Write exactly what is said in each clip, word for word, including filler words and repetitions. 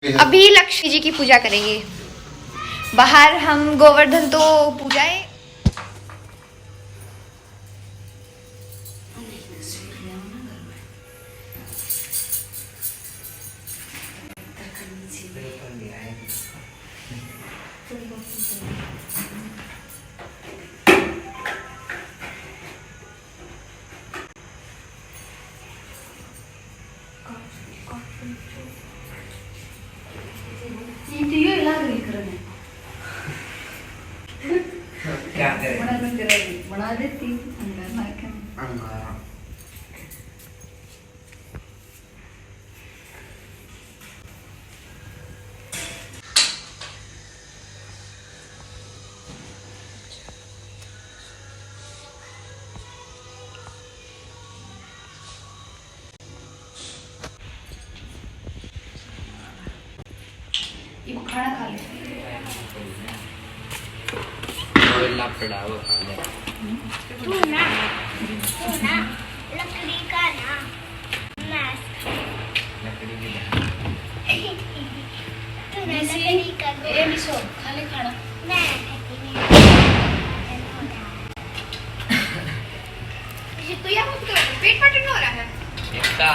अभी लक्ष्मी जी की पूजा करेंगे। बाहर हम गोवर्धन तो पूजा है। चीन तो यो लाग रही करने। क्या करे? बना तो करे, बना देती, अंगार मार के। अंगार। इब खाना खा ले। कोई लपड़ा वो खा ले। तू ना, तू ना, लकड़ी का ना, मांस खा। लकड़ी की बहन। तू ना निशी, लकड़ी का गो- ए निशो, खा ले खाना। मैं खाती नहीं। ये तो यहाँ पे पेट फटन हो रहा है। इसका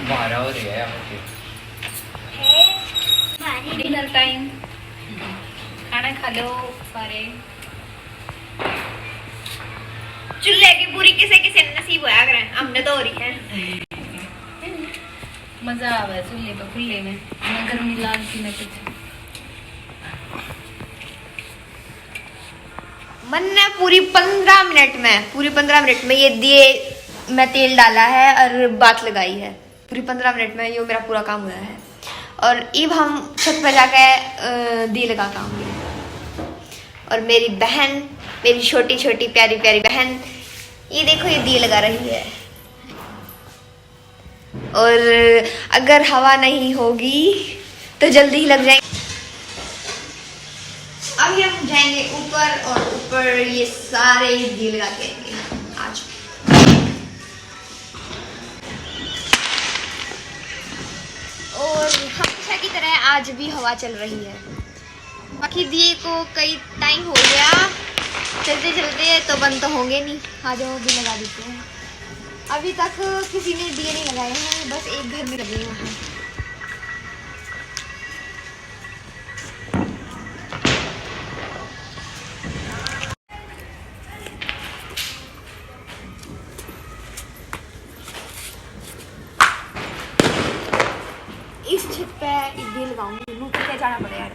बारह हो रही है यहाँ पे। डिनर टाइम, खाना खा लो सारे। चूल्हे की पूरी किसे किसे नसीब होया करे, हमने तो हो रही है। मजा आवे चूल्हे पे खुले में, ना गर्मी लागती ना कुछ। मन्ने पूरी पन्द्रह मिनट में, पूरी पन्द्रह मिनट में ये दिए में तेल डाला है और बात लगाई है। पूरी पन्द्रह मिनट में यो मेरा पूरा काम हुआ है। और इब हम छत पर जाके, अ, दिए लगा के आऊंगी। और मेरी बहन, मेरी छोटी छोटी प्यारी प्यारी बहन, ये देखो, ये दिए लगा रही है। और अगर हवा नहीं होगी तो जल्दी ही लग जाएंगे। अभी हम जाएंगे ऊपर और ऊपर ये सारे दिए लगा के आएंगे आज। और हमेशा की तरह आज भी हवा चल रही है। बाकी दिए को कई टाइम हो गया चलते चलते, तो बंद तो होंगे नहीं। आ जाओ, अभी लगा देते हैं। अभी तक किसी ने दिए नहीं लगाए हैं, बस एक घर में लगे हुए हैं। इस छत पे एक दिए लगाऊंगी, लू पीछे जाना पड़ेगा यार।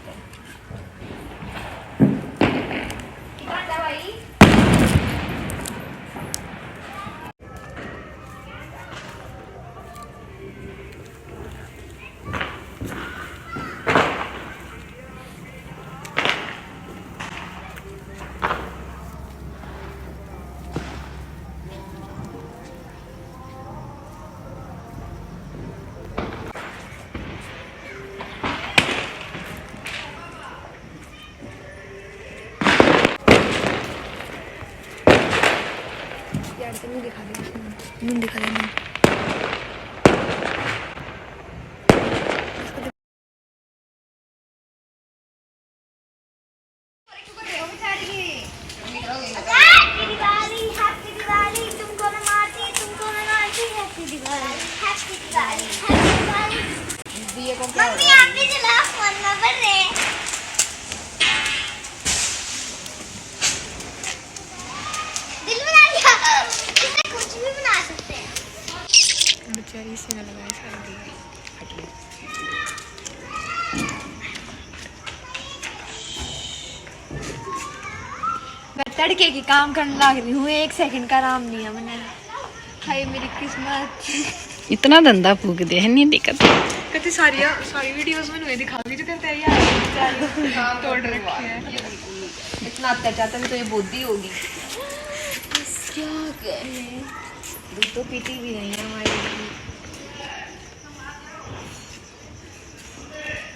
यार, तुम दिखा दे, तुम दिखा दे। Happy Diwali, Happy Diwali, तुमको मैं मारती, तुमको मैं मारती, Happy Diwali, Happy Diwali, Happy Diwali। Mummy, आप भी चलाओ, फोन में बढ़ रहे हैं। दिल बना लिया, इसमें कुछ भी बना सकते हैं। बेचारी इसी ने लगाए सारे दिए, फट गए। मैं तड़के की काम करने लाग रही हूँ, एक सेकंड का आराम नहीं है मैंने। हाय मेरी किस्मत। इतना धंधा फूक दे है, नहीं दिक्कत। कहते सारी, सारी वीडियोज़ में नुए दिखा दीजिए, कहते हैं यार, बेचारी तोड़ रखी है। इतना अत्याचार, तभी तो ये बोदी होगी। क्या करें, दूध तो पीती भी नहीं है हमारी।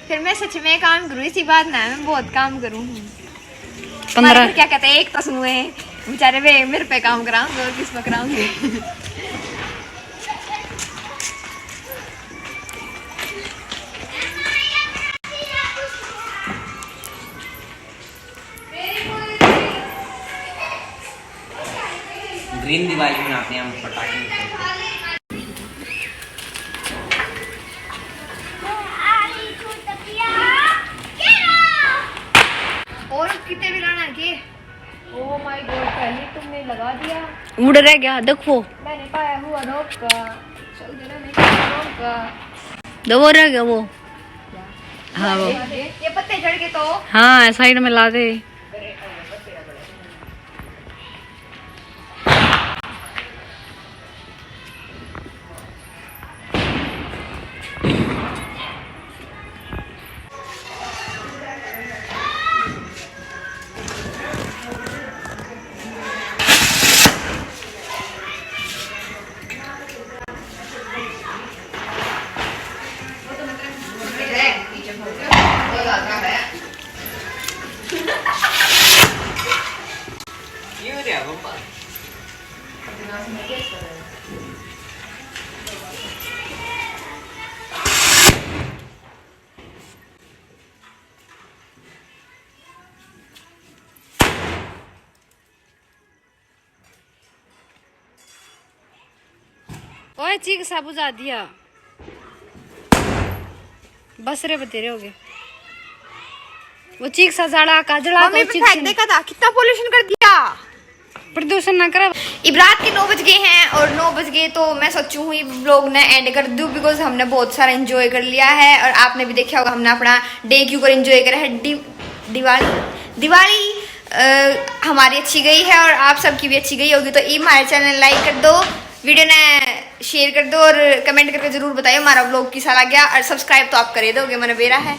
फिर मैं सच में काम करूँ, इसी बात ना, मैं बहुत काम करूँ हूँ। पन्द्रह। हमारे घर क्या कहते हैं, एक तो सुनू है बेचारे, वे मेरे पे काम कराऊंगे और किस पे कराऊंगे। ग्रीन दिवाली मनाते हैं हम, पटाखे नहीं फोड़ते। और कितने भी लाना के? Oh my God, पहले तुमने लगा दिया। उड़ रह गया, देखो। मैंने पाया हुआ रोका। चल जरा, नहीं पाया रोका। दो वो रह गया वो। हाँ, वो। ये, ये पत्ते झड़ के तो। हाँ, साइड में ला दे। ओए, चीक सा बुझा दिया। बस रे, बतेरे हो गए। वो चीक सा जाला काजला मम्मी तो पे चीक फेंक सी देखा था, कितना पॉल्यूशन कर दिया। प्रदूषण ना करा। इब रात के नौ बज गए हैं और नौ बज गए तो मैं सोचूं हूँ ये व्लॉग ने एंड कर दूँ, बिकॉज हमने बहुत सारा एंजॉय कर लिया है और आपने भी देखा होगा हमने अपना डे क्यों कर एंजॉय करा है। दि-, दिवाली, दिवाली अ, हमारी अच्छी गई है और आप सबकी भी अच्छी गई होगी। तो ये हमारे चैनल लाइक कर दो, वीडियो ने शेयर कर दो और कमेंट करके जरूर बताइए हमारा व्लॉग किसा लग गया और सब्सक्राइब तो आप कर ही दोगे, मैंने बेरा है।